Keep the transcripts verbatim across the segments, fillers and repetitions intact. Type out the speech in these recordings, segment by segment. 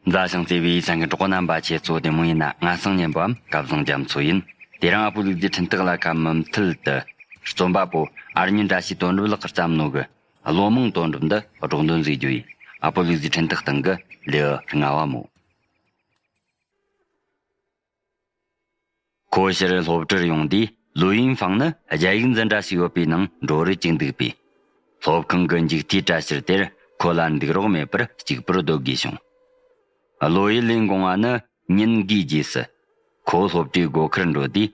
མཛའ་ཞིང་བརྩེ་བའི་ས་འགན་གྲོགས་རྣམ་པ། ཁྱེད་ཚོ་བདེ་མོ་ཡིན་ན། ང་སང་ཉན་པའམ་སྐལ་བཟང་རྒྱ་མཚོ་ཡིན། དེ་རིང་ཨ་ཕོ་ལུག་རྫི་འཕྲིན་སྟེགས་ལ་ཁ་མུ་མཐུད་དུ། རྩོམ་པ་པོ་ཨར་ཉིན་བཀྲ་ཤིས་དོན་གྲུབ་ལགས་ཀྱིས་བརྩམས་ནོ་གི། བློ་མང་དོན་གྲུབ་འདི་སྒྲོག་འདོན་ཟིག་རྒྱུ་ཡིན། ཨ་ཕོ་ལུག་རྫི་འཕྲིན་སྟེགས་སྟེང་གི་ལེའུ་ལྔ་བ་མོ། ཁོ་ཕྱིར་སློབ་གྲྭར་ཡོང་དུས། ལུའུ་ཡིན་ཧྥང་ནི་རྒྱ་ཡིག་འཛིན་གྲྭ་ཞིག་ཡོད་པའི་ནང་འགྲོ་རུ་བཅུག་འདུག་པས། སློབ་ཁང་གི་མཇུག་མཐའི་གྲལ་ཕྱིར་དེར་ཁོ་ལ་འདུག་རོགས་མེད་པར་གཅིག་པུར་སྡོད་དགོས་བྱུང་། ལོ་ཡི་ལིན་གོང་བ་ནི་ཉིན་འགའི་རྗེས་སུ། ཁོ་སློབ་གྲྭའི་སྒོ་ཁར་འགྲོ་དུས།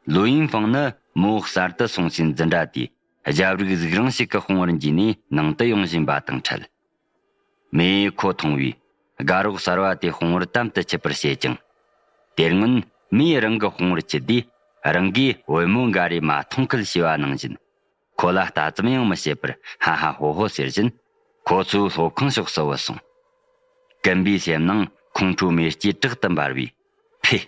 ལུའུ་ཡིན་ཧྥང་ནི་མོ་གསར་དུ་སོང་ཞིང་འཛིན་གྲྭ་དེའི་རྒྱབ་རིགས་གཟུགས་རིང་ཞིག་གི་དཔུང་བར་འཇུས་ནས་ནང་དུ་ཡོང་བཞིན་པ་དང་འཕྲད། མོས་ཁོ་མཐོང་བས་དགའ་རོགས་གསར་བ་དེ་དཔུང་བར་དམ་དུ་ཆུད་པར་བྱེད་ཅིང་། དེར་སྔོན་མོས་རང་གི་དཔུང་བར་ཆུད་དུས། རང་གིས་བུ་མོ་འགའ་རེ་མ་མཐོང་ཁུལ་བྱས་པ་ནང་བཞིན། ཁོ་ལ་ལྟ་ཙམ་ཡང་མི་བྱེད་པར་ཧ་ཧ་ཧོ་ཧོ་ཟེར་བཞིན། ཁོ་ཚོའི་སློབ་ཁང་ཕྱོགས་སུ་བུད་སོང་། ཀིམ་པའི་སེམས་ནང་ཁོང་ཁྲོའི་མེ་ལྕེ་དྲག་ཏུ་འབར་བས། ཕེ།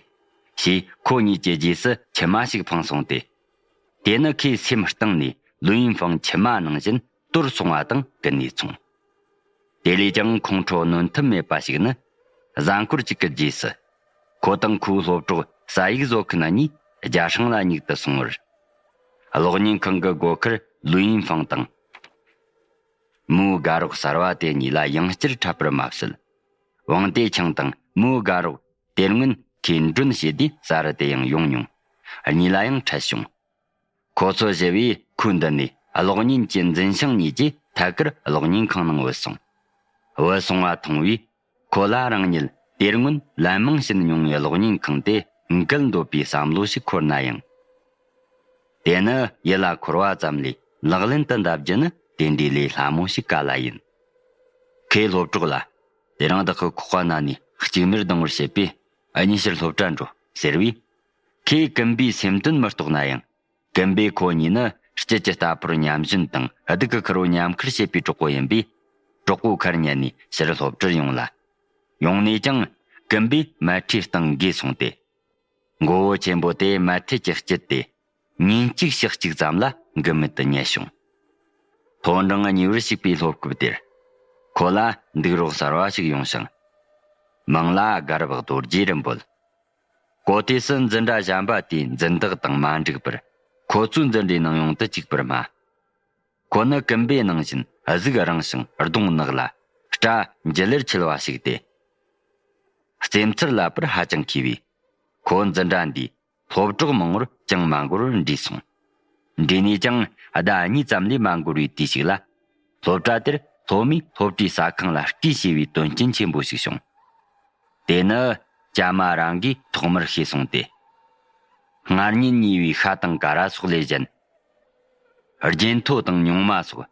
ཞེས་ཁོ་གཉིས་ཀྱི་རྗེས་སུ་མཆི་མ་ཞིག་འཕངས་སོང་སྟེ། དེ་ནི་ཁོའི་སེམས་གཏིང་ནས་ལུའུ་ཡིན་ཧྥང་མཆི་མ་ནང་བཞིན་དོར་སོང་བ་དང་ཀུན་ནས་མཚུངས། དེ་ལས་ཀྱང་ཁོང་ཁྲོ་གནོན་ཐབས་མེད་པ་ཞིག་ནི། གཟའ་འཁོར་གཅིག་གི་རྗེས་སུ། ཁོ་དང་ཁོའི་སློབ་གྲོགས་ས་ཡིག་བཟོ་མཁན་གཉིས་རྒྱ་སྲང་ལ་མྱུལ་དུ་སོང་བར། གློག་བརྙན་ཁང་གི་སྒོ་ཁར་ལུའུ་ཡིན་ཧྥང་དང་། མོའི་དགའ་རོགས་གསར་བ་དེ་གཉིས་ལ་ཡང་བསྐྱར་འཕྲད་པར་མ་ཟད། ཝང་ཏེ་ཆང་དང་མོའི་དགའ་རོགས་དེར་སྔོན་ཁོས་མགྲོན་བྱས་དུས་ས་རུ་དེ་ཡང་ཡོང་མྱོང་། གཉིས་ལ་ཡང་འཕྲད་བྱུང་། ཁོ་ཚོ་བཞི་བས་ཁོའི་མདུན་ནས་གློག་བརྙན་གྱི་འཛིན་ཞིང་གཉིས་ཀྱིས་ཐད་ཀར་གློག་བརྙན་ཁང་ནང་བུད་སོང་། བུད་སོང་བ་མཐོང་བས། ཁོ་ལ་རང་ཉིད་དེར་སྔོན་ལན་མང་བྱིན་མྱོང་བའི་གློག་བརྙན་ཁང་དེ་འགུལ་འདོད་པའི་བསམ་བློ་ཞིག་འཁོར་ན་ཡང་། དེ་ནི་ཡིད་ལ་འཁོར་བ་ཙམ་ལས་ལག་ལེན་དུ་འདེབས་རྒྱུ་ནི་དེ་འདྲའི་ལས་སླ་མོ་ཞིག་ག་ལ་ཡིན། ཁོས་སློབ་གྲོགས་ལ། དེ་རིང་བདག་གི་ཁོག་པ་ན་ནས་ལྕུག་མར་ལྡང་བར་བྱེད་པས། གཉིས་ཕྱིར་སློབ་གྲྭར་འགྲོ་ཟེར་བས། ཁོས་ཀིམ་པའི་སེམས་དོན་མི་རྟོགས་ན་ཡང་། ཀིམ་པས་ཁོ་གཉིས་ནི་དཀྱིལ་གྱི་རྟ་ཕོར་མཉམ་བཞོན་དང་སྡུག་གི་ཁུར་བོ་མཉམ་ཁུར་བྱེད་པའི་གྲོགས་པོ་ཡིན་པས། གྲོགས་པོའི་ཁར་ཉན་ནས་ཕྱིར་སློབ་གྲྭར་ཡོང་ལ། ཡོང་ནས་ཀྱང་ཀིམ་པས་མལ་ཁྲིའི་སྟེང་འགོས་སོང་སྟེ། མགོ་བོ་ཆེན་པོ་དེ་མལ་ཁྲི་གྱི་དཀྱིལ་དེ་ཉིན་གཅིག་ཞག་གཅིག་ཙམ་ལ་འགུལ་མེད་དུ་ཉལ་བྱུང་། མཐོ་འབྲིང་གཉིས་པར་ཞུགས་པའི་སློབ་སྐབས་དེར། ཁོ་ལ་འདུག་རོགས་གསར་བ་ཞིག་ཡོང་ཞིང་། མིང་ལ་དགའ་རབ་རྡོ་རྗེ་རུ་འབོད། གོ་ཐོས་སུ་འཛིན་གྲྭ་གཞན་པ་དེའི་འཛིན་བདག་དང་མ་འགྲིག་པར། ཁོ་ཚོའི་འཛིན་གྲྭའི་ནང་ཡོང་དུ་བཅུག་པར་སྨྲ། ཁོ་ནི་ཀིམ་པའི་ནང་བཞིན་གཟུགས་རིང་ཞིང་གདོང་ནག་ལ། སྐྲ་འཇིལ་ལེར་འཁྱིལ་བ་ཞིག་སྟེ། རྩེད་འཚེར་ལབ་པར་ཧ་ཅང་མཁས་པས། ཁོ་འཛིན་གྲྭ་འདིའི་སློབ་གྲོགས་མང་བོར་ཅང་མ་འགོར་བར་འདྲིས་སོང་། འདྲིས་ནས་ཀྱང་ཟླ་གཉིས་ཙམ་ལས་མ་འགོར་བའི་དུས་ཤིག་ལ། སློབ་གྲྭ་དེར་སློབ་མས་སློབ་གྲྭའི་ཟ་ཁང་ལ་སྐུལ་བྱས་པའི་དོན་རྐྱེན་ཆེན་པོ་ཞིག་བྱུང་། དེ་ནི་ཅ་མ་རང་གིས་ཐོག་མར་ཤེས་སོང་སྟེ། སྔར་ཉིན་ཉོས་པའི་ཤ་དང་ཀ་ར་སོགས་ལས་གཞན། རྒྱན་ཐོ་དང་ཉུང་མ་སོགས་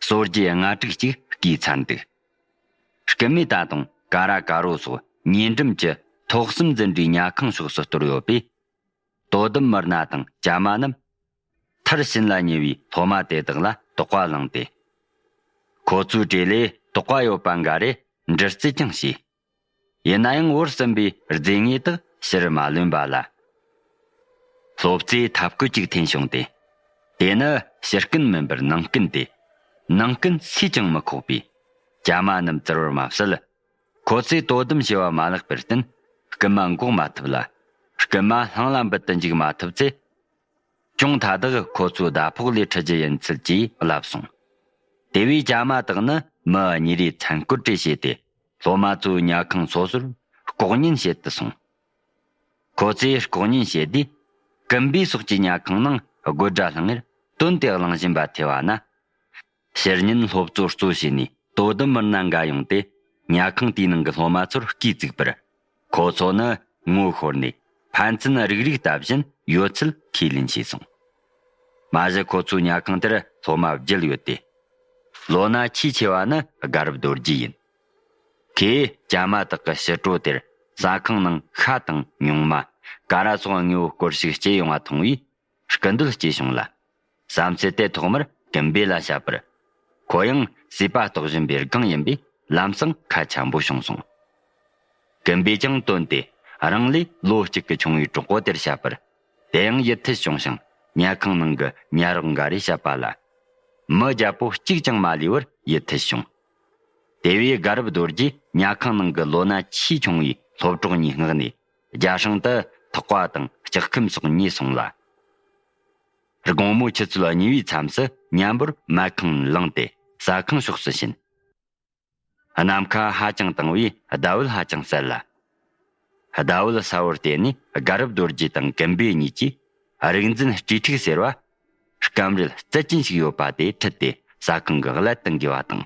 གསོལ་རྒྱུའི་རྔ་དྲུག་ཅིག་བརྐུས་ཚར་འདུག། རྐུན་མས་ད་དུང་ཀ་ར་ཀ་རོ་སོགས་ཉེ་འགྲམ་གྱི་ཐོག་གསུམ་འཛིན་གྲྭའི་ཉལ་ཁང་ཕྱོགས་སུ་གཏོར་ཡོད་པས། དོ་དམ་མི་སྣ་དང་ཅ་མ་རྣམས་མཐར་ཕྱིན་ལ་ཉེ་བའི་སློབ་མ་དེ་དག་ལ་དོགས་པ་ལངས་ཏེ། ཁོ་ཚོའི་གྲས་ལས་དོགས་པ་ཡོད་པ་འགའ་རེ་འདྲི་རྩད་ཀྱང་བྱས། ཡིན་ན་ཡང་བོར་ཟིན་པའི་རྫས་ངོས་དག་ཕྱིར་མ་ལོན་པ་ལ། སློབ་གཙོས་ཐབས་བཀོད་ཅིག་འཐེན་བྱུང་སྟེ། དེ་ནི་ཕྱི་རྐུན་མིན་པར་ནང་རྐུན་ཏེ། ནང་རྐུན་སུས་ཀྱང་མི་ཁོག་པས། ཅ་མ་རྣམས་བཙིར་བར་མ་ཟད། ཁོ་ཚོས་དོ་དམ་བྱས་པ་མ་ལེགས་པར་བརྟེན། རྐུན་མ་འགོག་མ་ཐུབ་ལ། རྐུན་མ་ལྷང་ལ་འབུད་དུ་འཇུག་མ་ཐུབ་ཚེ། གྱོང་མཐའ་དག་ཁོ་ཚོའི་ཟླ་ཕོགས་ལས་འཕྲི་རྒྱུ་ཡིན་ཚུལ་གྱིས་ལབ་སོང་། དེ་བས་ཅ་མ་དག་ནི་མི་གཉིས་རེ་མཚན་བཀོད་རེ་བྱས་ཏེ། སློབ་མ་ཚོའི་ཉལ་ཁང་སོ་སོར་ལྐོག་ཉན་བྱེད་དུ་སོང་། ཁོ་ཚོས་ལྐོག་ཉན་བྱེད་དུས། ཀིམ་པའི་སོགས་ཀྱི་ཉལ་ཁང་ནང་དགོད་སྒྲ་ལྷང་ངེར་བཏོན་ཏེ་གླེང་བཞིན་པ་ཐོས་པ་ན། ཕྱི་ཉིན་སློབ་གཙོ་གཙོ་བྱས་ནས་དོ་དམ་མི་སྣ་འགའ་ཡོང་སྟེ། ཉལ་ཁང་དེའི་ནང་གི་སློབ་མ་ཚོར་སྐུལ་བཙུགས་པར། ཁོ་ཚོ་ནི་ངོ་ཤོར་ནས་ཕན་ཚུན་རུག་རུག་ལྟ་བཞིན་ཡོད་ཚུལ་ཁས་ལེན་བྱས་སོང་། མ་གཞི་ཁོ་ཚོའི་ཉལ་ཁང་དེར་སློབ་མ་བརྒྱད་ཡོད་དེ། ལོ་ན་ཆེས་ཆེ་བ་ནི་དགའ་རབ་རྡོ་རྗེ་ཡིན། ཁོས་ཅ་མ་དག་གི་ཕྱི་དྲོ་དེར་ཟ་ཁང་ནང་ཤ་དང་ཉུང་མ། ཀ་ར་སོགས་དངོས་པོ་སྐོར་ཞིག་སྐྱེལ་ཡོང་བ་མཐོང་བས། སྐུ་འདོད་སྐྱེས་བྱུང་ལ། བསམ་ཚུལ་དེ་ཐོག་མར་ཀིམ་པེ་ལ་བཤད་པར། ཁོ་ཡང་སྲིད་པ་རྟོགས་བཞིན་པའི་སྒང་ཡིན་པས་ལམ་སང་ཁ་འཆམ་པོ་བྱུང་སོང་། ཀིམ་པེ་ཀྱང་བཏོན་ཏེ་རང་ལས་ལོ་གཅིག་གི་ཆུང་བའི་གྲོགས་པོ་དེར་བཤད་པར། དེ་ཡང་ཡིད་ཐུལ་བྱུང་ཞིང་ཉལ་ཁང་ནང་གི་ཉལ་རོགས་འགའ་རེས་བཤད་པ་ལ། མི་བརྒྱ་པོ་གཅིག་ཀྱང་མ་ལུས་པར་ཡིད་ཐུལ་བྱུང་། དེ་བས་དགའ་རབ་རྡོ་རྗེས་ ཉལ་ཁང་ནང་གི་ལོ་ན་ཆེས་ཆུང་བའི་སློབ་གྲོགས་གཉིས་མངགས་ནས། རྒྱ་སྲང་དུ་ཐག་པ་དང་ལྕགས་ཁེམ་སོགས་ཉོས་སོང་ལ། དགོང་མོ་ཆུ་ཚོད་གཉིས་པའི་མཚམས་སུ་མཉམ་པོར་མལ་ཁང་ནས་ལངས་ཏེ་ཟ་ཁང་ཕྱོགས་སུ་ཕྱིན། ནམ་མཁའ་ཧ་ཅང་དྭངས་པས་ཟླ་འོད་ཧ་ཅང་གསལ་ལ། ཟླ་འོད་གསལ་བོར་བལྟས་ནས་དགའ་རབ་རྡོ་རྗེ་དང་ཀིམ་པེ་གཉིས་ཀྱིས་རིག་འཛིན་སྤྲོས་ཐིག་ཟེར་བ། སྐམ་རིལ་རྩལ་ཅན་ཞིག་ཡོད་པ་དེ་ཁྲིད་དེ་ཟ་ཁང་གི་ཀླད་དུ་འགོས་པ་དང་།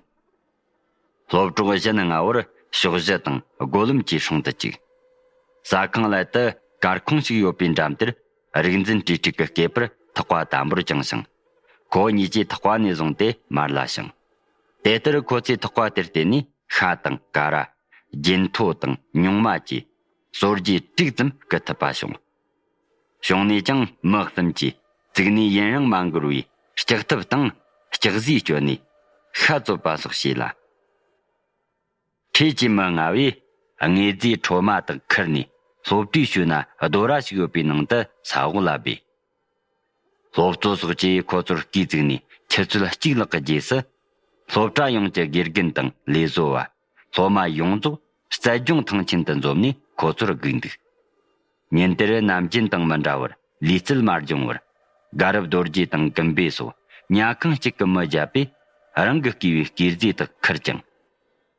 སློབ་གྲོགས་གཞན་ལྔ་བོར་ཕྱོགས་བཞི་དང་སྒོ་ལམ་གྱི་སྲུང་དུ་བཅུག་ཟ་ཁང་ཀླད་དུ་གར་ཁུང་ཞིག་ཡོད་པའི་འགྲམ་དེར། རིག་འཛིན་སྤྲོས་ཐིག་གི་སྐེད་པར་ཐག་པ་དམ་པོར་བཅིངས་ཤིང་། ཁོ་གཉིས་ཀྱིས་ཐག་པ་ནས་བཟུང་སྟེ་མར་ལ་བཞེངས། དེ་ལྟར་ཁོ་ཚོས་ཐག་པ་དེར་བརྟེན་ནས་ཤ་དང་ཀ་ར། རྒྱན་ཐོ་དང་ཉུང་མ་བཅས་སོ་བརྒྱད་དྲུག་ཙམ་རྐུ་ཐུབ་པ་བྱུང་། བྱུང་ནས་ཀྱང་མི་གསུམ་གྱིས་བཙུགས་ནས་ཡུན་རིང་མ་འགོར་བའི་ལྕགས་ཐབ་དང་ལྕགས་ཟས་སྤྱོད་ནས་ཤ་བཙོད་པ་སོགས་བྱས་ལ། འཕྲུལ་གྱི་མི་ལྔ་བས་དངོས་རྫས་འཕྲོ་མ་དག་ཁུར་ནས་སློབ་གྲྭའི་ཤུལ་ན་རྡོ་ར་ཞིག་ཡོད་པའི་ནང་དུ་ས་འོག་ལ་སྦས། སློབ་གཙོ་སོགས་ཀྱིས་ཁོ་ཚོར་སྐས་བཙུགས་ནས་ཆུ་ཚོད་གཅིག་ལྷག་གི་རྗེས་སུ། སློབ་གྲྭ་ཡོངས་ཀྱི་དགེ་རྒན་དང་ལས་བཟོ་བ། སློབ་མ་ཡོངས་རྫོགས་རྩལ་སྦྱོང་ཐང་ཆེན་དུ་འཛོམས་ནས་ཁོ་ཚོར་སྒུག་འདུག་ཉིན་དེར་ནམ་རྒྱུན་དང་མི་འདྲ་བར་ལུས་རྩལ་མ་སྦྱོང་བར། དགའ་རབ་རྡོ་རྗེ་དང་ཀིམ་པེ་སོགས་ཉལ་ཁང་གཅིག་གི་མི་བརྒྱད་པས་རང་གི་བརྐུས་པའི་སྐས་རྫས་དག་ཁུར་ཅིང་།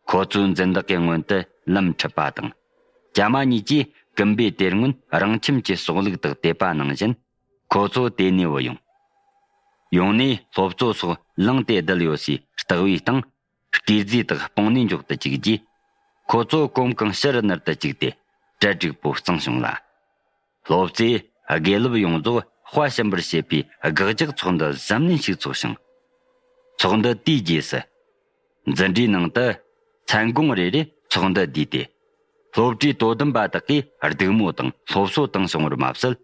ཁོ་ཚོའི་འཛིན་བདག་གི་སྔོན་དུ་ལམ་ཁྲིད་པ་དང་། ཅ་མ་གཉིས་ཀྱིས་ཀིམ་པེ་དེ་སྔོན་རང་ཁྱིམ་གྱི་སོག་ལུག་དག་དེད་པ་ནང་བཞིན། ཁོ་ཚོ་དེད་ནས་བུད་ཡོང་། ཡོང་ནས་སློབ་གཙོ་སོགས་ལངས་ཏེ་བསྡད་ཡོད་སའི་སྟེགས་བུའི་སྟེང་། སྐས་རྫས་དག་སྤུངས་ནས་འཇོག་ཏུ་བཅུག་རྗེས། ཁོ་ཚོ་གོམ་གང་ཕྱིར་ནུར་དུ་བཅུག་སྟེ་གྲལ་དྲུག་པོ་གཙང་བྱུང་ལ། སློབ་གཙོས་དགེ་སློབ་ཡོངས་རྫོགས་དཔའ་ཞུམ་པར་བྱེད་པའི་དགག་རྒྱག་ཚོགས་འདུ་གཟབ་ནན་ཞིག་ཚོགས་ཤིང་། ཚོགས་འདུ་དེའི་རྗེས་སུ། འཛིན་གྲྭའི་ནང་དུ་མཚན་དགུང་རེ་རེ་ཚོགས་འདུ་བསྡུས་ཏེ། སློབ་གྲྭའི་དོ་དམ་པ་དག་གིས་སྡིགས་མོ་དང་སློབ་གསོ་བཏང་སོང་བར་མ་ཟད།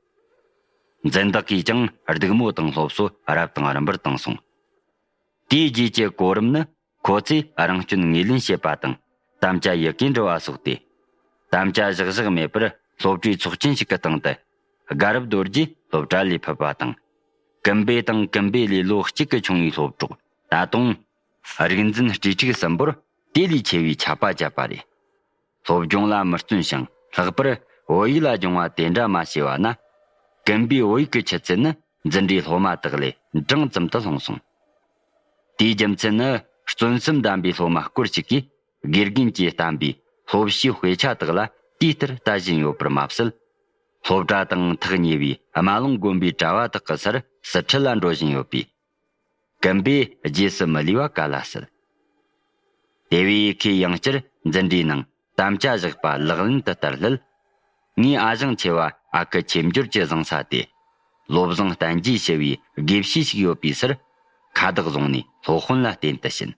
འཛིན་བདག་གིས་ཀྱང་སྡིགས་མོ་དང་སློབ་གསོ་རབ་དང་རིམ་པར་བཏང་སོང་། དེའི་རྗེས་ཀྱི་གོ་རིམ་ནི། ཁོ་ཚོས་རང་སྐྱོན་ངོས་ལེན་བྱེད་པ་དང་། དམ་བཅའ་ཡི་གེ་འབྲི་བ་སོགས་ཏེ། དམ་བཅའ་བཞག་བཞག་མེད་པར་སློབ་གྲྭའི་ཚོགས་ཆེན་ཞིག་གི་སྟེང་དུ། དགའ་རབ་རྡོ་རྗེ་སློབ་གྲྭ་ལས་ཕུད་པ་དང་། ཀིམ་པེ་དང་ཀིམ་པེ་ལས་ལོ་གཅིག་གི་ཆུང་བའི་སློབ་གྲོགས་ད་དུང་། རིག་འཛིན་སྤྲོས་ཐིག་གསུམ་པོར་དེ་ལས་ཆེ་བའི་ཆད་པ་བཅད་པ་རེད། སློབ་སྦྱོང་ལ་མི་བརྩོན་ཞིང་ལྷག་པར་བོད་ཡིག་ལ་སྦྱོང་བ་དེ་འདྲ་མ་བྱས་པ་ན། ཀིམ་པེའི་བོད་ཡིག་གི་ཆུ་ཚད་ནི་འཛིན་གྲྭའི་སློབ་མ་དག་ལས་འབྲིང་ཙམ་དུ་ལྷུང་སོང་། དེའི་རྒྱུ་མཚན་ནི་བརྩོན་སེམས་ལྡན་པའི་སློབ་མ་སྐོར་ཞིག་གིས་དགེ་རྒན་གྱིས་བསྟན་པའི་སློབ་གཞིའི་དཔེ་ཆ་དག་ལ་དུས་ལྟར་ལྟ་བཞིན་ཡོད་པར་མ་ཟད། སློབ་གྲྭ་དང་ཐག་ཉེ་བའི་རྨ་ཀླུང་དགོན་པའི་གྲྭ་བ་དག་གི་སར་ཟུར་ཁྲིད་ལ་འགྲོ་བཞིན་ཡོད་པས། ཀིམ་པེས་རྗེས་སུ་མི་ལུས་པ་ག་ལ་སྲིད། དེ་བས་ཁོས་ཡང་བསྐྱར་འཛིན་གྲྭའི་ནང་དམ་བཅའ་བཞག་པ་ལག་ལེན་དུ་བསྟར་སླད། ངའི་ཨ་ཞང་ཆེ་བ་ཨ་ཁུ་ཆོས་འབྱོར་གྱི་བཟང་ས་དེ། བློ་བཟང་བསྟན་རྒྱས་ཞེས་པའི་དགེ་བཤེས་ཤིག་ཡོད་པའི་སར། ཁ་བཏགས་བཟུང་ནས་སློབ་དཔོན་ལ་བསྟེན་དུ་ཕྱིན།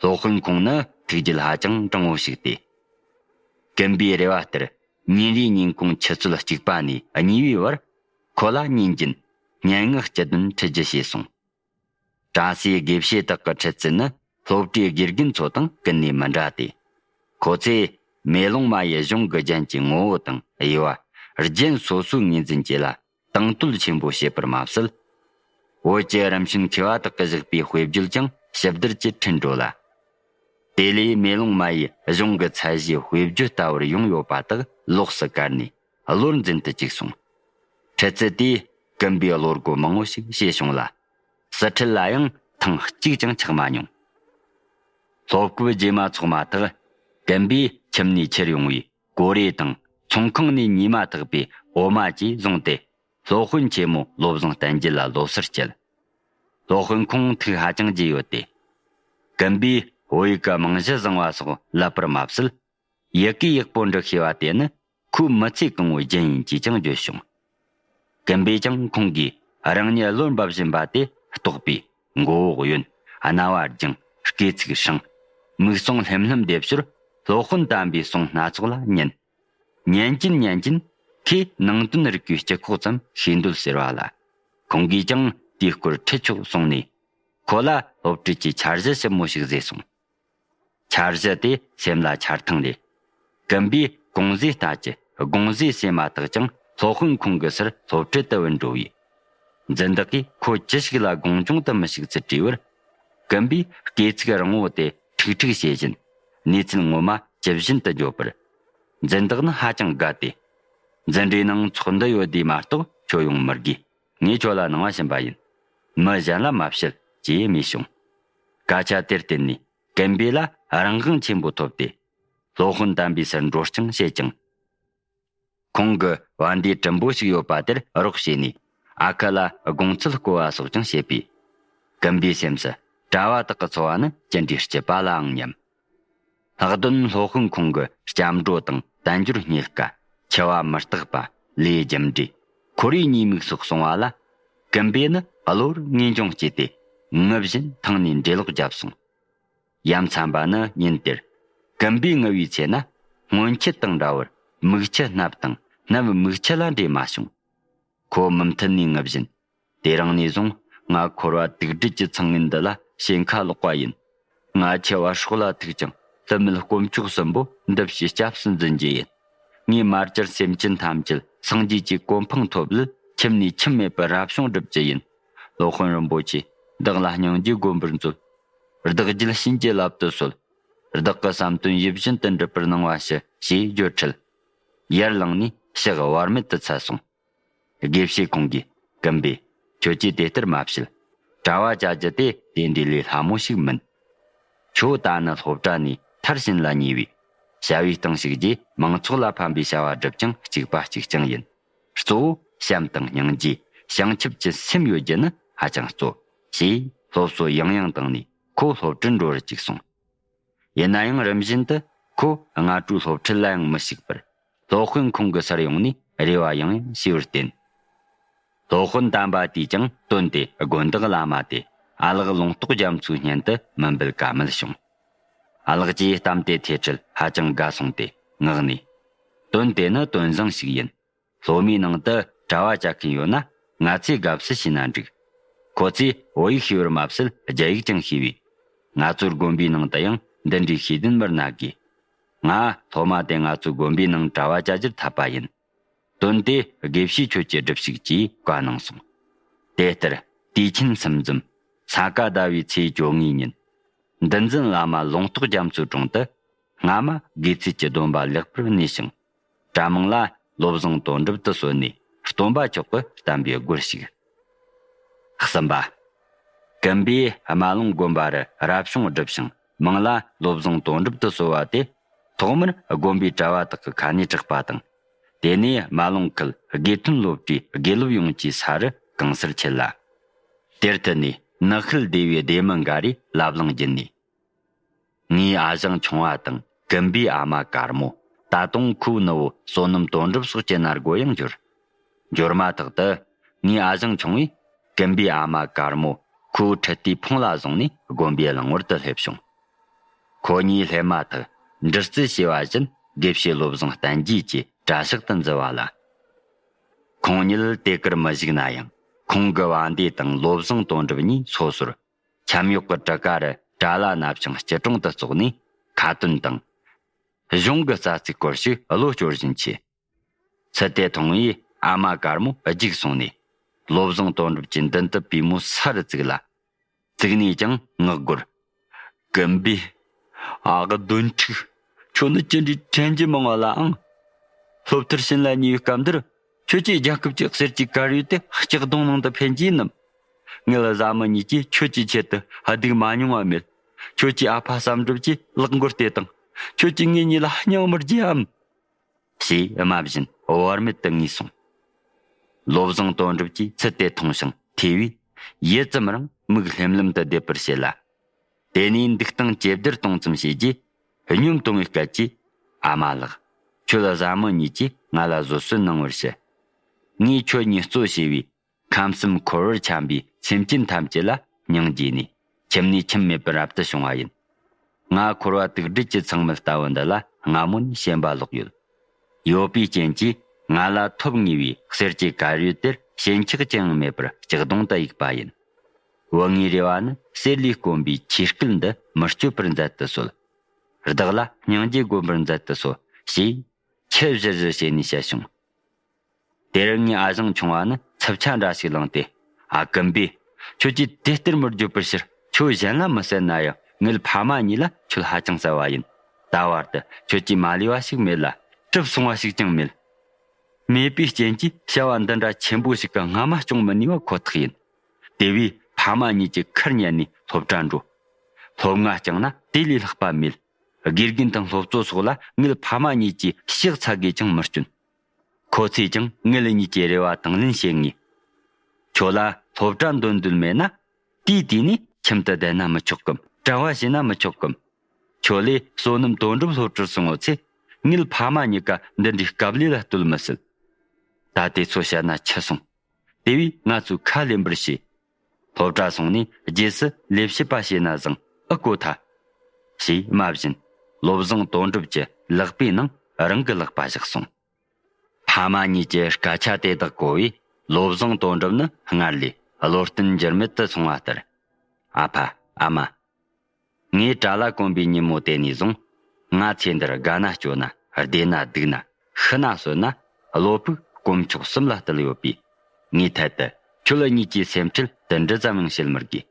སློབ་དཔོན་ཁོང་ནི་ཐུགས་རྒྱུད་ཧ་ཅང་དྲང་བོ་ཞིག་སྟེ། ཀིམ་པེའི་རེ་བ་ལྟར་ཉིན་རེའི་ཉིན་གུང་ཆུ་ཚོད་གཅིག་པ་ནས་གཉིས་པའི་བར། ཁོ་ལ་ཉིན་རྒྱུན་སྙན་ངག་སྤྱི་དོན་ཁྲིད་རྒྱུ་བྱས་སོང་། བཀྲ་ཤིས་དགེ་བཤེས་དག་གི་ཁྲིད་ཚུལ་ནི་སློབ་གྲྭའི་དགེ་རྒན་ཚོ་དང་ཀུན་ནས་མི་འདྲ་སྟེ། ཁོ་ཚོས་མེ་ལོང་མ་ཡི་གཞུང་གི་རྒྱན་གྱི་ངོ་བོ་དང་དབྱེ་བ། རྒྱན་སོ་སོའི་ངོས་འཛིན་བཅས་ལ་དང་དོད་ཆེན་པོ་བྱེད་པར་མ་ཟད། བོད་ཀྱི་རིམ་བྱོན་མཁས་པ་དག་གིས་བཞག་པའི་དཔེ་བརྗོད་ཀྱང་ཞིབ་བསྡུར་གྱིས་ཁྲིད་འགྲོ་ལ། དེ་ལས་མེ་ལོང་མ་ཡི་གཞུང་གི་ཚད་གཞི་དཔེ་བརྗོད་ལྟ་བུར་ཡོང་ཡོད་པ་དག་ལོགས་སུ་བཀར་ནས། བློར་འཛིན་དུ་བཅུག་སོང་། ཁྲིད་ཚུལ་དེས་ཀིམ་པེའི་བློ་སྒོ་མང་བོ་ཞིག་ཕྱེས་བྱུང་ལ། ཟུར་ཁྲིད་ལ་ཡང་ཐེངས་གཅིག་ཀྱང་ཆག་མ་མྱོང་། སློབ་སྐབས་རྗེས་མ་ཚོགས་མ་ཐག་ཀིམ་པེ་ཁྱིམ་ནས་ཁྱེར་ཡོང་བའི་གོ་རེ་དང་ཚོང་ཁང་ནས་ཉོས་མ་ཐག་པའི་འོ་མ་བཅས་བཟུང་སྟེ། སློབ་དཔོན་ཆེན་མོ་བློ་བཟང་བསྟན་རྒྱས་ལ་སློབ་གསོར་བསྐྱལ། སློབ་དཔོན་ཁོང་ཐུགས་ཧ་ཅང་དགྱེས་ཡོད་དེ། ཀིམ་པེས་བོད་ཡིག་གི་རྨང་གཞི་བཟང་བ་སོགས་བསླབ་པར་མ་ཟད། ཡི་གེ་ཡག་པོ་འབྲི་ཤེས་པ་དེ་ནི་ཁོའི་མི་ཚེ་གང་བོའི་རྒྱན་ཡིན་ཅེས་ཀྱང་བརྗོད་བྱུང་། ཀིམ་པེས་ཀྱང་ཁོང་གིས་རང་ཉིད་བློར་འབབ་བཞིན་པ་དེ་རྟོགས་པས། མགོ་བོ་གཡོན། རྣ་བ་སྦྱིན། སྐེ་ཚིགས་སྲིང་། མིག་ཟུང་ལྷེམ་ལྷེམ་བསྡད་ཕྱིར། སློབ་དཔོན་དམ་པའི་གསུང་སྣ་ཚོགས་ལ་ཉན། ཉན་གྱིན་ཉན་གྱིན། ཁོས་ནང་དོན་རིག་པའི་སྤྱི་ཁོག་ཙམ་ཤེས་འདོད་ཟེར་བ་ལ། ཁོང་གིས་ཀྱང་དེའི་སྐོར་ཁྲིད་ཆོག་གསུངས་ནས། ཁོ་ལ་སློབ་ཁྲིད་ཀྱི་འཆར་གཞི་ཞིབ་མོ་ཞིག་བཟོས་སོང་། འཆར་གཞི་དེ་སེམས་ལ་འཆར་ཐེངས་རེ། ཀིམ་པེས་གོང་བཟོས་ལྟ་ཅི་དགོངས་བཟོས་ཟེར་མ་ཐག་ཀྱང་སློབ་དཔོན་ཁོང་གི་སར་སློབ་ཁྲིད་དུ་བུད་འགྲོ་བས། འཛིན་བདག་གིས་ཁོ་ཅི་ཞིག་ལ་དགོངས་སྐྱོང་དུ་མི་ཞུགས་ཚུལ་དྲིས་པར། ཀིམ་པེས་སྐེ་ཚིགས་རིང་བོ་དེ་ཁྲིག་ཁྲིག་བྱེད་བཞིན། གནས་ཚུལ་ངོ་མ་ཇི་བཞིན་དུ་བརྗོད་པར། འཛིན་བདག་ནི་ཧ་ཅང་དགའ་སྟེ། འཛིན་གྲྭའི་ནང་ཚོགས་འདུ་ཡོད་དུས་མ་གཏོགས་ཁྱོད་ཡོང་མི་དགོས། ངས་ཁྱོད་ལ་གནང་བ་བྱིན་པ་ཡིན། མི་གཞན་ལ་མ་བཤད་ཅེས་སྨྲས་བྱུང་། སྐད་ཆ་དེར་བརྟེན་ནས་ཀིམ་པེ་ལ་རང་དབང་ཆེན་པོ་ཐོབ་སྟེ། སློབ་དཔོན་དམ་པའི་སར་འགྲོ་རྐྱང་བྱེད་ཅིང་། ཁོང་གི་བན་དེ་གྲུང་པོ་ཞིག་ཡོད་པ་དེར་རོགས་བྱས་ནས་ཨ་ཁུ་ལ་དགོངས་ཚུལ་བསྐོ་བ་སོགས་ཀྱང་བྱེད་པས། ཀིམ་པེའི་སེམས་སུ་གྲྭ་བ་དག་གི་འཚོ་བ་ནི་ཅི་འདྲའི་སྐྱིད་པ་ལའང་སྙམ། ལྷག་དོན་སློབ་དཔོན་ཁོང་གི་སྐྱབས་འགྲོ་དང་དལ་འབྱོར་རྙེད་དཀའ། འཆི་བ་མི་རྟག་པ། ལས་རྒྱུ་འབྲས། ཁོར་ཡུག་ཉེས་དམིགས་སོགས་གསུང་བ་ལ། ཀིམ་པེ་ནི་གློ་བུར་ངེས་འབྱུང་སྐྱེས་ཏེ། ངུ་བཞིན་ཐང་ནས་འགྲེ་ལོག་བརྒྱབ་སོང་། ཡ་མཚན་པ་ནི་ཉིན་དེར། ཀིམ་པེ་ངུ་བའི་ཚེ་ན་སྔོན་ཆད་དང་འདྲ་བར་མིག་ཆུ་སྣབས་དང་སྣབས་མིག་ཆུ་ལ་འདྲེས་མ་བྱུང་། ཁོ་མུ་མཐུད་ནས་ངུ་བཞིན། དེ་རིང་ནས་བཟུང་ང་འཁོར་བ་དུག་སྦྲུལ་གྱི་ཚང་ངིན་འདི་ལ་ཞེན་ཁ་ལོག་པ་ཡིན། ང་འཆི་བ་སྲོག་ལ་ཐུག་ཀྱང་ལྷུ་མེད་དཀོན་མཆོག་གསུམ་པོ་འདི་ཕྱིའི་སྐྱབས་སུ་འཛིན་རྒྱུ་ཡིན། ངས་མ་བཅར་སེམས་ཅན་ཐམས་ཅད་སངས་རྒྱས་ཀྱི་གོ་འཕང་ཐོབ་ལ་ཁྱིམ་ནས་ཁྱིམ་མེད་པར་རབ་བྱུང་སྒྲུབ་རྒྱུ་ཡིན། སློབ་དཔོན་རིན་པོ་ཆེ། བདག་ལ་སྙིང་རྗེ་བསྒོམ་པར་མཛོད། བདག་རྒྱུད་བྱིན་གྱིས་བརླབ་ཏུ་གསོལ། བདག་གི་བསམ་དོན་ཡིད་བཞིན་དུ་འགྲུབ་པར་གནང་བ་ཞུ་ཞེས་བརྗོད་འཕྲལ། ཡར་ལངས་ནས་ཕྱག་བར་མེད་དུ་འཚལ་སོང་། དགེ་བཤེས་ཁོང་གིས་ཀིམ་པེ། ཁྱོད་ཀྱིས་དེ་ལྟར་མ་བྱེད། གྲྭ་བ་བྱ་རྒྱུ་དེ་དེ་འདྲའི་ལས་སླ་མོ་ཞིག་མིན། ཁྱོད་ད་ནི་སློབ་གྲྭ་ནས་མཐར་ཕྱིན་ལ་ཉེ་བས། བྱ་བའི་སྟེང་ཞུགས་རྗེས་མང་ཚོགས་ལ་ཕན་པའི་བྱ་བ་བསྒྲུབ་ཀྱང་གཅིག་པ་གཅིག་རྐྱང་ཡིན། གཙོ་བོ་བྱམས་དང་སྙིང་རྗེ། བྱང་ཆུབ་ཀྱི་སེམས་ཡོད་རྒྱུ་ནི་ཧ་ཅང་གཙོ། ཞེས་སློབ་གསོ་ཡང་ཡང་བཏང་ནས་ཁོ་སློབ་གྲྭར་འགྲོ་རུ་བཅུག་སོང་། ཡིན་ན་ཡང་རིམ་བཞིན་དུ་ཁོ་སྔ་དྲོའི་སློབ་ཁྲིད་ལ་ཡང་མི་ཞུགས་པར། སློབ་དཔོན་ཁོང་གི་སར་ཡོང་ནས་རེ་བ་ཡང་ཡང་ཞུས་པར་བརྟེན། སློབ་དཔོན་དམ་པ་དེས་ཀྱང་དོན་དེ་དགོན་བདག་བླ་མ་དེ་ཨ་ལགས་ལུང་རྟོགས་རྒྱ་མཚོའི་སྙན་དུ་མི་འབུལ་ཀ་མེད་བྱུང་། ཨ་ལགས་ཀྱིས་གཏམ་དེ་ཐོས་འཕྲལ་ཧ་ཅང་དགའ་སོང་སྟེ་ངག་ནས། དོན་དེ་ནི་དོན་བཟང་ཞིག་ཡིན། སློབ་མའི་ནང་དུ་གྲྭ་བ་བཅའ་མཁན་ཡོད་ན་ང་ཚོས་དགའ་བསུ་བྱས་ན་འགྲིག་ཁོ་ཚོས་བོད་ཡིག་ཤེས་པར་མ་ཟད་རྒྱ་ཡིག་ཀྱང་ཤེས་པས། ང་ཚོའི་དགོན་པའི་ནང་དུ་ཡང་འདི་འདྲའི་ཤེས་ལྡན་མི་སྣ་དགོས། ང་སློབ་མ་དེ་ང་ཚོའི་དགོན་པའི་ནང་གྲྭ་བ་བཅའ་རྒྱུར་འཐད་པ་ཡིན། དོན་དེ་དགེ་བཤེས་ཁྱོད་ཀྱིས་སྒྲུབས་ཤིག་ཅེས་བཀའ་གནང་སོང་། དེ་ལྟར་དུས་ཆེན་སུམ་འཛོམས། ས་ག་ཟླ་བའི་ཚེས་བཅོ་ལྔའི་ཉིན། འདུལ་འཛིན་བླ་མ་ལུང་རྟོགས་རྒྱ་མཚོའི་དྲུང་དུ། སྔ་མ་དགེ་ཚུལ་གྱི་སྡོམ་པ་ལེགས་པར་གནས་ཤིང་། གྲྭ་མང་ལ་བློ་བཟང་དོན་གྲུབ་ཏུ་གསོལ་ནས་སྟོན་པ་མཆོག་གི་བསྟན་པའི་སྒོར་ཞུགས། གསུམ་པ། ཀིམ་པས་རྨ་ལུང་དགོན་པ་རུ་རབ་བྱུང་བསྒྲུབས་ཤིང་མང་ལ་བློ་བཟང་དོན་གྲུབ་ཏུ་གསོལ་བ་དེ། ཐོག་མར་དགོན་པའི་གྲྭ་བ་དག་གི་ཁ་ནས་གྲགས་པ་དང་། དེ་ནས་རྨ་ལུང་ཁུལ་དགེ་ཐོན་སློབ་གྲྭའི་དགེ་སློབ་ཡོངས་ཀྱི་ས་རུ་གང་སར་ཁྱབ་ལ། དེར་མཐུད་ནས་ནགས་ཤུལ་སྡེ་བའི་སྡེ་མི་འགའ་རེས་ལབ་གླེང་བརྒྱུད་ནས། ངའི་ཨ་ཞང་ཆུང་བ་དང་ཀིམ་པའི་ཨ་མ་དཀར་མོ། ད་དུང་ཁོའི་ནུ་བོ་བསོད་ནམས་དོན་གྲུབ་སོགས་ཀྱི་ནར་སྒོ་ཡང་འབྱོར། འབྱོར་མ་ཐག་ཏུ། ངའི་ཨ་ཞང་ཆུང་བས་ཀིམ་པའི་ཨ་མ་དཀར་མོ་ཁོའི་ཁྲི་ལྟའི་འཕོངས་ལ་བཟུང་ནས་དགོན་པའི་གླིང་བར་དུ་སླེབས་བྱུང་། ཁོ་གཉིས་སླེབས་མ་ཐག་འདྲི་རྩད་བྱས་པ་བཞིན་དགེ་བཤེས་བློ་བཟང་བསྟན་རྒྱས་ཀྱིས་གྲྭ་ཤག་ཏུ་འཛུལ་བ་ལ། ཁོང་ཉིད་དེ་གར་མི་བཞུགས་ན་ཡང་ཁོང་གི་བ་འདེ་དང་བློ་བཟང་དོན་གྲུབ་གཉིས་སོ་སོར། འཁྱམ་གཡོག་གི་གྲུ་ཁ་རུ་གྲྭ་བླ་ན་ཆུང་སྐྱིལ་ཀྲུང་དུ་བཙུགས་ནས་ཁ་ཏོན་དང་། གཞུང་གི་རྩ་ཚིག་སྐོར་ཞིག་བློ་སྐྱོར་བཞིན་བྱས། ཚུལ་དེ་མཐོང་བས་ཨ་མ་དཀར་མོ་རྒྱུགས་སོང་ནས། བློ་བཟང་དོན་གྲུབ་ཀྱི་མདུན་དུ་པུས་མོ་ས་རུ་བཙུགས་ལ། བཙུགས་ནས་ཀྱང་ངག་སྒོར། ཀིམ་པེ། ཨ་གི་དོན་ཕྲུག་ཁྱོད་ནི་ཅི་འདྲའི་དྲན་རྒྱུ་མང་བ་ལ་ཨང་། སློབ་མཐར་ཕྱིན་ལ་ཉེ་བའི་སྐབས་འདིར། ཁྱོད་ཀྱིས་རྒྱལ་ཁབ་ཀྱི་གསེར་གྱི་དཀར་ཡོལ་དེ་ལྕགས་སྡོང་ནང་དུ་འཕེན་གྱིས་ནམ། ངེད་བཟའ་མི་གཉིས་ཀྱིས་ཁྱོད་ཀྱི་ཆེད་དུ་སྡུག་མ་མྱོང་བ་མེད། ཁྱོད་ཀྱི་ཨ་ཕ་བསམ་གྲུབ་ཀྱིས་ལག་མགོར་གཏད་དང་། ཁྱོད་ཀྱིས་ངེད་གཉིས་ལ་སྙིང་མི་རྗེའམ། ཞེས་རྨ་བཞིན་བར་མེད་དུ་ངུས་སོང་། བློ་བཟང་དོན་གྲུབ་ཀྱིས་ཚུལ་དེ་མཐོང་ཞིང་ཐོས་པས། ཡུད་ཙམ་རིང་མིག་ལྷེམ་ལྷེམ་དུ་བསྡད་པར་བྱེད་ལ། དེ་ནས་འདུག་སྟངས་ཇེ་བདེར་གཏོང་ཙམ་བྱས་རྗེས། སྙོམས་གཏོང་བའི་སྐད་ཀྱིས། ཨ་མ་ལགས། ཁྱོད་བཟའ་མི་གཉིས་ཀྱིས་ང་ལ་བཟོད་གསོལ་གནང་བར་ཞུ། ངས་ཁྱོད་གཉིས་གཙོ་བྱས་པའི་ཁམས་གསུམ་འཁོར་བར་འཁྱམས་པའི་སེམས་ཅན་ཐམས་ཅད་ལ་སྙིང་རྗེ་ནས་ཁྱིམ་ནས་ཁྱིམ་མེད་པར་རབ་ཏུ་བྱུང་བ་ཡིན། ང་འཁོར་བ་དུག་སྦྲུལ་གྱི་ཚང་མལ་ལྟ་བུ་འདི་ལ་སྔ་མོ་ནས་ཞེན་པ་ལོག་ཡོད། ཡོད་པའི་རྐྱེན་གྱིས་ང་ལ་ཐོབ་ངེས་པའི་གསེར་གྱི་དཀར་ཡོལ་དེར་ཞེན་ཆགས་ཅི་ཡང་མེད་པར་ལྕགས་སྡོང་དུ་གཡུགས་པ་ཡིན། བུ་ངའི་རེ་བ་ནི་གསེར་ལས་དཀོན་པའི་ཆོས་སྐུལ་འདི་མི་གཅོད་པར་མཛད་དུ་གསོལ། བདག་ལ་སྙིང་རྗེ་བསྒོམ་པར་མཛད་དུ་གསོལ་ཞེས། ཁྱི་བཞུར་བཞུར་བྱས་ནས་བཤད་བྱུང་། དེར་ངའི་ཨ་ཞང་ཆུང་བ་ནི་འཚུབ་ཆ་འདྲ་ཞིག་ལངས་ཏེ། ཨ་ཀིམ་པས། ཁྱོད་ཀྱིས་དེ་ལྟར་མི་བརྗོད་པར་ཕྱིར་ཁྱོད་གཞན་ལ་མི་གསལ་ན་ཡང་ངེད་ཕ་མ་གཉིས་ལ་ཁྱོད་ཧ་ཅང་གསལ་བ་ཡིན། ད་བར་དུ་ཁྱོད་ཀྱིས་མ་ལུས་པ་ཞིག་མེད་ལ། གྲུབ་སོང་བ་ཞིག་ཀྱང་མེད། མེད་པའི་རྐྱེན་གྱིས་བྱ་བ་འདི་འདྲ་ཆེན་པོ་ཞིག་གི་སྔ་མ་བྱུང་མི་ནུས་པ་ཁོ་ཐག་ཡིན། དེ་བས་ཕ་མ་གཉིས་ཀྱི་ཁུར་ཉན་ནས་སློབ་གྲྭར་འགྲོ། སློབ་ང་བསྐྱངས་ན་དེ་ལས་ལྷག་པ་མེད། དགེ་རྒན་དང་སློབ་གཙོ་སོགས་ལ་ངེད་ཕ་མ་གཉིས་ཀྱིས་ཕྱག་འཚལ་དགོས་ཀྱང་མི་སྐྱོན། ཁོ་ཚོས་ཀྱང་ངེད་གཉིས་ཀྱི་རེ་བ་དང་ལེན་བྱེད་ངེས། ཁྱོད་ལ་སློབ་གྲྭ་འདོན་འདོད་མེད་ན། དུས་དུས་ནས་ཁྱིམ་དུ་བསྡད་ན་མི་ཆོག་གམ། གྲྭ་བ་བྱས་ན་མི་ཆོག་གམ། ཁྱོད་ལས་བསོད་ནམས་དོན་གྲུབ་སློབ་གྲྭར་སོང་ཡོད་ཚེ། ངེད་ཕ་མ་གཉིས་ཀ་འདི་འདྲའི་དཀའ་ལས་ལ་གཏོད་མི་སྲིད། ད་དེ་ཚོ་བཤད་ན་འཕྱི་སོང་། དེ་བས་ང་ཚོས་ཁས་ལེན་པར་བྱོས། སློབ་གྲྭ་སོང་ནས་རྗེས་སུ་ལས་བྱེད་པ་བྱས་ན་བཟང་ཨེ་གོ་ཐལ། ཞེས་སྨྲ་བཞིན་བློ་བཟང་དོན་གྲུབ་ཀྱི་ལག་པའི་ནང་རང་གི་ལག་པ་བཞག་སོང་། ཕ་མ་གཉིས་ཀྱི་སྐད་ཆ་དེ་དག་གོ་བས། བློ་བཟང་དོན་གྲུབ་ནི་སྔར་ལས་བློ་རྟེན་འགྱུར་མེད་དུ་སོང་བ་ལྟར། ཨ་ཕ། ཨ་མ། ངས་གྲྭ་ལ་གོམས་པའི་ཉིན་མོ་དེ་ནས་བཟུང་། ང་ཚེ་འདིར་དགའ་ན་སྐྱོ་ན། བདེ་ན་སྡུག་ན། ཤི་ན་གསོན་ན། བློ་ཕུགས་དཀོན་མཆོག་གསུམ་ལ་གཏད་ཡོད་པས། ངའི་ཐད་དུ་ཁྱོད་གཉིས་ཀྱི་སེམས་ཁྲལ་དེ་འདྲ་ཙམ་ཡང་བྱེད་མི་དགོས།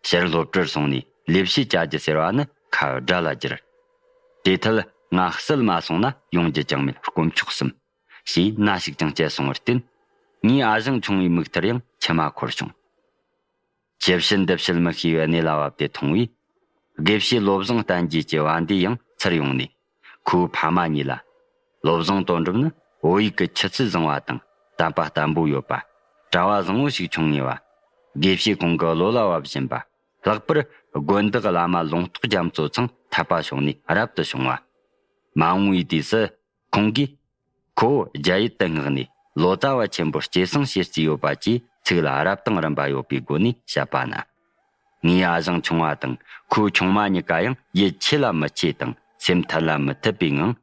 ཕྱིར་སློབ་གྲྭར་སོང་ནས་ལས་བྱེད་བྱ་རྒྱུ་ཟེར་བ་ནི་ཁ་དགྲ་ལ་སྒྱུར། དེ་ཐད་ང་བསད་མ་སོང་ན་ཡོང་རྒྱུ་ཅང་མེད། དཀོན་མཆོག་གསུམ། ཞེས་མནའ་ཞིག་ཀྱང་བཅད་སོང་བར་བརྟེན། ངའི་ཨ་ཞང་ཆུང་བའི་མིག་མཐར་ཡང་མཆི་མ་འཁོར་བྱུང་། ཅི་བྱེད་འདི་བྱེད་མི་ཤེས་པའི་གནས་ལ་བབས་དེ་མཐོང་བས། དགེ་བཤེས་བློ་བཟང་བསྟན་རྒྱས་ཀྱི་བ་འདི་ཡང་ཚུར་ཡོང་ནས། ཁོའི་ཕ་མ་གཉིས་ལ། བློ་བཟང་དོན་གྲུབ་ནི་བོད་ཡིག་གི་ཆུ་ཚད་བཟང་བ་དང་། དད་པ་བརྟན་པོ་ཡོད་པ། གྲྭ་བ་བཟང་བོ་ཞིག་བྱུང་ངེས་པ། དགེ་བཤེས་ཁོང་གི་བློ་ལ་བབས་བཞིན་པ། ལྷག་པར་དགོན་བདག་བླ་མ་ལུང་རྟོགས་རྒྱ་མཚོ་ཚང་འཐད་པ་བྱུང་ནས་རབ་ཏུ་བྱུང་བ། མ་འོངས་པའི་དུས་སུ་ཁོང་གིས་ཁོ་བོ་རྒྱ་ཡུལ་དུ་མངགས་ནས་ལོ་ཙཱ་བ་ཆེན་པོར་སྐྱེད་སྲིང་བྱེད་རྩིས་ཡོད་པ་བཅས་ཚིག་ལ་རབ་དང་རིམ་པ་ཡོད་པའི་སྒོ་ནས་བཤད་པ་ན། ངའི་ཨ་ཞང་ཆུང་བ་དང་ཁོའི་ཆུང་མ་གཉིས་ཀ་ཡང་ཡིད་ཆེས་ལ་མི་ཆེས་དང་སེམས་ཐད་ལ་མི་ཐུབ་པའི་ངང་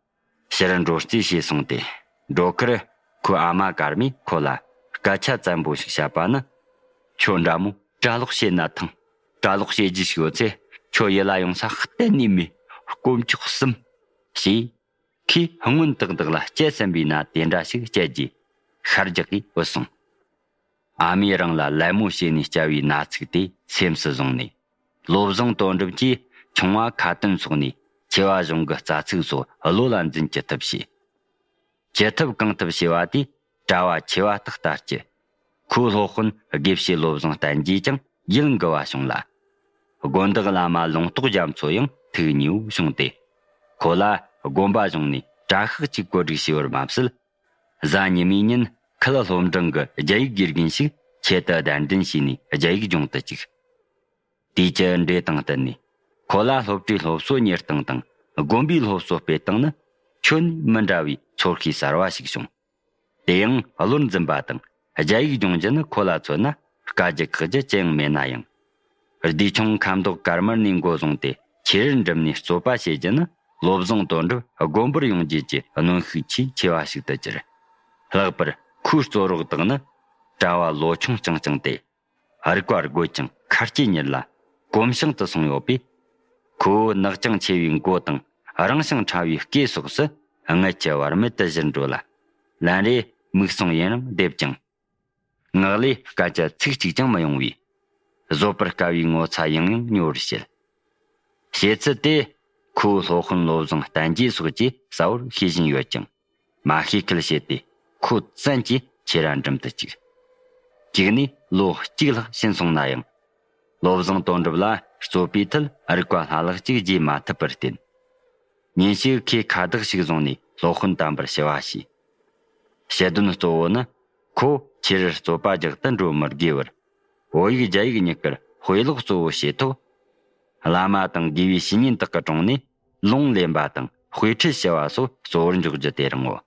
ཕྱིར་འགྲོ་རྩིས་བྱས་སོང་སྟེ། འགྲོ་ཁར་ཁོའི་ཨ་མ་ཀརྨས་ཁོ་ལ་སྐད་ཆ་བཙན་པོ་ཞིག་བཤད་པ་ནི། ཁྱོད་འདྲ་མོ་གྲྭ་ལོག་བྱེད་ན་ཐང་། གྲྭ་ལོག་བྱེད་རྒྱུ་ཞིག་ཡོད་ཚེ་ཁྱོད་ཡིད་ལ་ཡོང་ས་གཏན་ནས་མེད། དཀོན་མཆོག་གསུམ། ཞེས་ཁོས་སྔོན་ཏག་ཏག་ལ་སྐྱེལ་ཟིན་པའི་མནའ་དེ་འདྲ་ཞིག་བསྐྱལ་རྗེས་ཤར་རྒྱག་གིས་བུད་སོང་། ཨ་མས་རང་ལ་ལད་མོ་བྱས་ནས་བསྐྱལ་བའི་མནའ་ཚིག་དེ་སེམས་སུ་བཟུང་ནས། བློ་བཟང་དོན་གྲུབ་ཀྱིས་ཆུང་བ་ཁ་ཏོན་སོགས་ནས་ཆེ་བ་གཞུང་གི་རྩ་ཚིག་སོགས་བློ་ལ་འཛིན་ཅི་ཐུབ་བྱས། ཅི་ཐུབ་གང་ཐུབ་བྱས་པ་དེས་གྲྭ་བ་ཆེ་བ་དག་ལྟ་སྐྱེལ། ཁོའི་སློབ་དཔོན་དགེ་བཤེས་བློ་བཟང་བསྟན་རྒྱས་ཀྱང་ཡིད་འགུལ་བ་བྱུང་ལ། དགོན་བདག་བླ་མ་ལུང་རྟོགས་རྒྱ་མཚོ་ཡང་ཐུགས་མཉེས་པོ་བྱུང་སྟེ། ཁོ་ལ་དགོན་པ་གཞུང་ནས་གྲྭ་ཤག་ཅིག་བཀོད་སྒྲིག་བྱས་པར་མ་ཟད། གཟའ་ཉི་མའི་ཉིན་ཁུལ་སློབ་འབྲིང་གི་རྒྱ་ཡིག་དགེ་རྒན་ཞིག་ཆེད་དུ་གདན་འདྲེན་བྱས་ནས་རྒྱ་ཡིག་སྦྱོང་དུ་བཅུག། དུས་ཀྱི་འགྲོས་དང་བསྟུན་ནས་ཁོ་ལ་སློབ་གྲྭའི་སློབ་གསོ་གཉེར་སྟངས་དང་དགོན་པའི་སློབ་གསོ་སྤེལ་སྟངས་ནི་ཁྱོན་ནས་མི་འདྲ་བའི་ཚོར་ཤེས་གསར་བ་ཞིག་བྱུང་། དེ་ཡང་བློར་འཛིན་པ་དང་རྒྱ་ཡིག་སྦྱོང་རྒྱུ་ནི་ཁོ་ལ་མཚོན་ན་དཀའ་རྒྱུ་ཁག་རྒྱུ་ཅི་ཡང་མེད་ན་ཡང་། སྡེ་ཆུང་ཁ་མདོ་དཀར་དམར་ནས་འགོ་བཟུང་སྟེ་ཆོས་རར་འགྲིམས་ནས་རྩོད་པ་བྱེད་རྒྱུ་ནི་བློ་བཟང་དོན་གྲུབ་དགོན་པར་ཡོང་རྒྱུ་གྱི་གནོན་ཤུགས་ཆེས་ཆེ་བ་ཞིག་ཏུ་གྱུར། ལྷག་པར་ཁོའི་རྩོད་རོགས་དག་ནི་གྲྭ་བ་ལོ་ཆུང་རྐྱང་རྐྱང་སྟེ། རིག་པ་རྒོད་ཅིང་ཁ་སྐྱེངས་གཉེར་ལ་གོམས་བྱང་དུ་སོང་ཡོད་པས། ཁོ་བོ་ནག་ཅིང་ཆེ་བའི་མགོ་དང་རིང་ཞིང་ཕྲ་བའི་སྐེ་སོགས་སུ་རྔུལ་གྱིས་བར་མེད་དུ་བཞུར་འགྲོ་ལ། ལན་རེ་མིག་ཟུང་ཡུན་རིང་བལྡེབས་ཀྱང་། ངག་ལས་སྐད་ཆ་ཚིག་གཅིག་ཀྱང་མི་ཡོང་བས། བཟོད་པར་དཀའ་བའི་ངོ་ཚ་ཡང་ཡང་མྱོང་བར་བྱེད། བྱེད་ཚུལ་དེ་ཁོའི་སློབ་དཔོན་བློ་བཟང་བསྟན་རྒྱས་སོགས་ཀྱིས་གསལ་བོར་ཤེས་བཞིན་ཡོད་ཀྱང་། མ་ཤེས་ཁུལ་བྱས་ཏེ་ཁོ་བཙན་གྱིས་ཆོས་རར་འགྲིམ་དུ་བཅུག། གཅིག་ནས་ལོ་གཅིག་ལྷག་ཕྱིན་སོང་ན་ཡང་། བློ་བཟང་དོན་གྲུབ་ལ་རྩོད་པའི་ཐད་རིག་པ་ལྷ་ལག་ཅིག་རྒྱས་མ་ཐུབ་པར་བརྟེན། ཉིན་ཞིག་ཁོས་ཁ་བདག་ཞིག་བཟུང་ནས་སློབ་དཔོན་དམ་པར་ཞུ་བ་བྱས། ཞུ་དོན་གཙོ་བོ་ནི་ཁོ་ཆོས་རར་རྩོད་པ་རྒྱག་ཏུ་འགྲོ་མི་དགོས་པར། བོད་ཡིག་རྒྱ་ཡིག་གཉིས་ཀར་དཔེ་ཀློག་གཙོ་བོ་བྱས་ཐོག་བླ་མ་དང་དགེ་བའི་བཤེས་གཉེན་དག་གི་དྲུང་ནས་ལུང་ལེན་པ་དང་དཔེ་ཁྲིད་ཞུ་བ་སོགས་གཙོ་བོར་འཇོག་རྒྱུ་དེ་རང་ངོ་།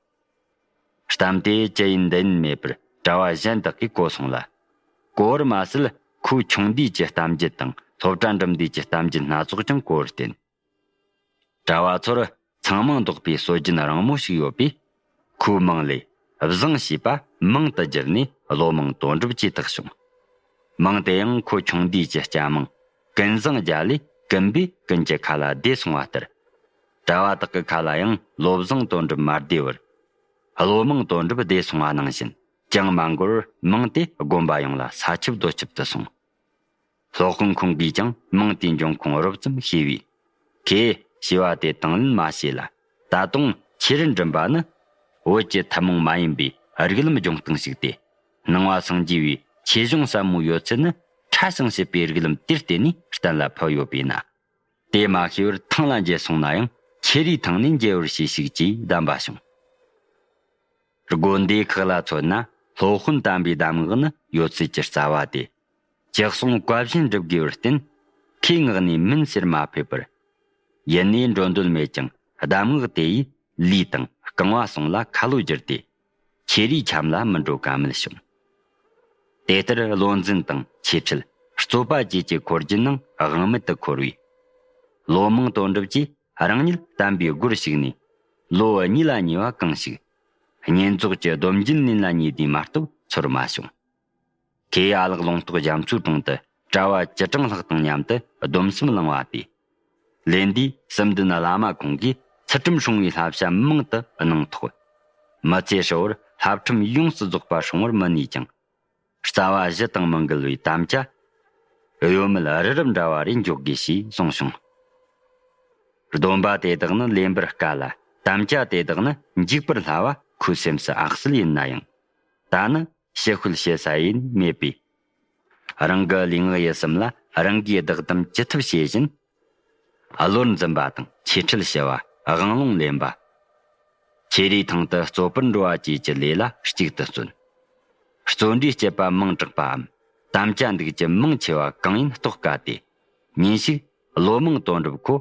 གཏམ་དེ་ཅི་ཡིན་འདི་ཡིན་མེད་པར་གྲྭ་བ་གཞན་དག་གིས་གོ་སོང་ལ། གོ་བར་མ་ཟད་ཁོའི་ཆུང་དུས་ཀྱི་གཏམ་རྒྱུད་དང་སློབ་གྲྭ་འགྲིམ་དུས་ཀྱི་གཏམ་རྒྱུད་སྣ་ཚོགས་ཀྱང་གོ་བར་བརྟེན། གྲྭ་བ་ཚོར་ཚང་མིང་འདོགས་པའི་སྲོལ་རྒྱུན་རིང་མོ་ཞིག་ཡོད་པས། ཁོའི་མིང་ལས་བཟང་ཞེས་པ་མིང་དུ་གྱུར་ནས་བློ་མིང་དོན་གྲུབ་ཅེས་བཏགས་བྱུང་། མིང་དེ་ཡང་ཁོ་ཆུང་དུས་ཀྱི་སྐྱ་མིང་ཀུན་བཟང་རྒྱལ་ལས་ཀུན་པས་ཀུན་གྱི་ཁ་ལ་བདེ་སོང་བ་ལྟར། གྲྭ་བ་དག་གི་ཁ་ལ་ཡང་བློ་བཟང་དོན་གྲུབ་མ་བདེ་བར། བློ་མིང་དོན་གྲུབ་བདེ་སོང་བ་ནང་བཞིན་ཅང་མ་འགོར་བར་མིང་དེ་དགོན་པ་ཡོངས་ལ་ས་ཁྱབ་རྡོ་ཁྱབ་ཏུ་སོང་། སློབ་དཔོན་ཁོང་གིས་ཀྱང་མིང་དེའི་འབྱུང་ཁུངས་རོབ་ཙམ་ཤེས་པས། ཁོས་ ཞེས་པ་དེ་དང་ལེན་མ་བྱས་ལ། ད་དུང་ཁྱེར་འགྲིམ་པ་ནི་བོད་ཀྱི་ཐུན་མོང་མ་ཡིན་པའི་རིགས་ལམ་སྦྱོང་སྟངས་ཤིག་སྟེ། སྣང་བ་སངས་རྒྱས་པའི་ཆོས་གཞུང་ཟབ་མོའི་ཡོད་ཚད་ནི་ཕྲ་ཞིང་ཞིབ་པའི་རིགས་ལམ་དེར་བརྟེན་ནས་གཏན་ལ་ཕབ་ཡོད་པས་ན། དེ་མ་ཤེས་པར་ཐང་ལ་འགྱེལ་སོང་ན་ཡང་ཁྱེར་རིའི་ཐང་ནས་འགྱེལ་བར་བྱས་ཤིག་ཅེས་གདམས་པ་བྱུང་། དགོན་སྡེ་ཁག་ལ་མཚོན་ན་སློབ་དཔོན་དམ་པའི་གདམས་ངག་ནི་ཡོད་ཚད་ཀྱི་རྩ་བ་སྟེ། ཅི་གསུང་བཀའ་བཞིན་སྒྲུབ་དགོས་པར་བརྟེན། ཁོའི་ངག་ནས་མིན་ཟེར་མ་ཕེབས་པར། ཡེ་ནས་འགྲོ་འདོད་མེད་ཀྱང་གདམས་ངག་དེ་ཡིས་ལུས་དང་རྐང་བ་ཟུང་ལ་ཁ་ལོ་བསྒྱུར་ཏེ། ཁྱེར་རིའི་ཁྱམས་ལ་མི་འགྲོ་ཀ་མེད་བྱུང་། དེ་ལྟར་བློ་འཛིན་དང་ཆོས་ཁྲིད། རྩོད་པ་བཅས་ཀྱི་འཁོར་གྱི་ནང་དབང་མེད་དུ་འཁོར་བས། ལོ་མང་དོན་གྲུབ་ཀྱིས་རང་ཉིད་བསྟན་པའི་སྒོར་ཞུགས་ནས། ལོ་གཉིས་ལ་ཉེ་བ་གང་ཞིག་བསྙེན་རྫོགས་ཀྱི་སྡོམ་རྒྱུན་ལེན་ལ་ཉེ་དུས་མ་གཏོགས་ཚོར་མ་བྱུང་། ཁོས་ཨ་ལགས་ལུང་རྟོགས་རྒྱ་མཚོའི་དྲུང་དུ་གྲྭ་བ་བཅུ་གྲངས་ལྷག་དང་མཉམ་དུ་སྡོམ་གསུམ་བླངས་པ་སྟེ། ལན་འདིའི་སུམ་བདུན་བླ་མ་ཁོང་གིས་ཚུལ་ཁྲིམས་སྲུང་བའི་བསླབ་བྱ་མང་དུ་གནང་ཐོག་མི་ཚེ་ཧྲིལ་བོར་བསླབ་ཁྲིམས་ཡོངས་སུ་རྫོགས་པ་སྲུང་བར་མི་ནུས་ཀྱང་། རྩ་བ་གཞི་དང་མི་འགལ་བའི་དམ་བཅའ་གཡོ་མེད་རི་རབ་འདྲ་བ་རེ་འཇོག་དགོས་ཞེས་གསུངས་བྱུང་། སྡོམ་པ་དེ་དག་ནི་ལེན་པར་དཀའ་ལ། དམ་བཅའ་དེ་དག་ནི་འཇིག་པར་སླ་བ་ཁོའི་སེམས་སུ་ཨག་སིལ་ཡིན་ན་ཡང་། ད་ནི་ཕྱི་བཤོལ་བྱེད་ས་ཡིན་མེད་པས། རང་གི་ལུས་ངག་ཡིད་གསུམ་ལ་རང་གིས་བདག་དམ་ཅི་ཐུབ་བྱེད་བཞིན། བློར་འཛིན་པ་དང་ཆོས་ཁྲིད་བྱ་བ། དབང་ལུང་ལེན་པ། ཁྱེར་རིའི་ཐང་དུ་རྩོད་པར་འགྲོ་བ་བཅས་ཀྱི་ལས་ལ་གཅིག་ཏུ་བརྩོན། བརྩོན་འགྲུས་བསྐྱེད་པ་མང་དྲགས་པའམ། དམ་བཅའ་འདུག་རྒྱུ་མང་ཆེ་བ་གང་ཡིན་རྟོགས་དཀའ་སྟེ། ཉིན་ཞིག་བློ་མང་དོན་གྲུབ་ཁོ་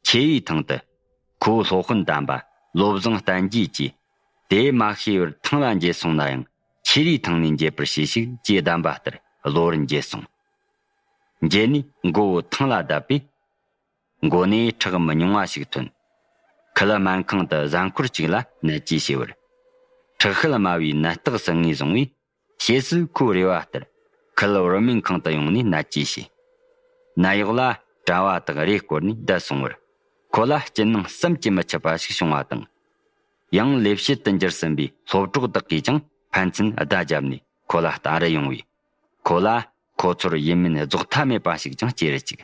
ཆོས་པའི་ཐང་དུ། ཁོ་བོ་སློབ་དཔོན་དམ་པ་བློ་བཟང་བསྟན་རྒྱས་ཀྱིས། དེ་མ་ཤེས་པར་ཐང་ལ་འགྱེལ་སོང་ན་ཡང་། ཁྱེར་རིའི་ཐང་ནས་འགྱེལ་པར་བྱས་ཤིག་ཅེས་གདམས་པ་ལྟར་གློ་བུར་འགྱེལ་སོང་། འགྱེལ་ནས་མགོ་བོ་ཐང་ལ་བརྡབས་པས། མགོ་ནས་ཁྲག་མི་ཉུང་བ་ཞིག་ཐོན། ཁུ་ལུ་སྨན་ཁང་དུ་གཟའ་འཁོར་གཅིག་ལ་ནད་བཅོས་བྱས་པར། ཁྲག་ཤེད་དམའ་བའི་ནད་རྟགས་ཟིན་ངེས་བཟུང་བས། ཞེས་སུ་ཁོའི་རེ་བ་ལྟར། ཁུ་ལུ་བོད་སྨན་ཁང་དུ་ཡོང་ནས་ནད་བཅོས་བྱས། ནད་གཡོག་ལ་གྲྭ་བ་དག་རེས་བསྐོར་ནས་བསྡད་སོང་བར། ཁོ་ལ་སྐྱིད་སྣང་བསམ་གྱིས་མི་ཁྱབ་པ་ཞིག་བྱུང་བ་དང་། ཡང་ལས་བྱེད་དུ་འགྱུར་ཟིན་པའི་སློབ་གྲོགས་དག་གིས་ཀྱང་ཕན་ཚུན་བརྡ་བརྒྱབ་ནས་ཁོ་ལ་ལྟ་རུ་ཡོང་བས། ཁོ་ལ་ཁོ་ཚོར་ཡིད་སྨོན་རྫོགས་མཐའ་མེད་པ་ཞིག་ཀྱང་སྐྱེ་རུ་བཅུག།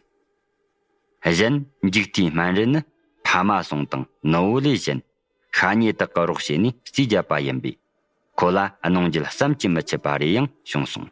གཞན་མཇུག་མཐའི་སྨན་རིན་ནི་ཕ་མ་ཟུང་དང་ནུ་བོ་ལས་གཞན། ཤ་ཉེ་དག་གི་རོགས་བྱས་ནས་རྩིས་བརྒྱབ་པ་ཡིན་པས། ཁོ་ལ་གནོང་འགྱོད་བསམ་གྱིས་མི་ཁྱབ་པ་རེ་ཡང་བྱུང་སོང་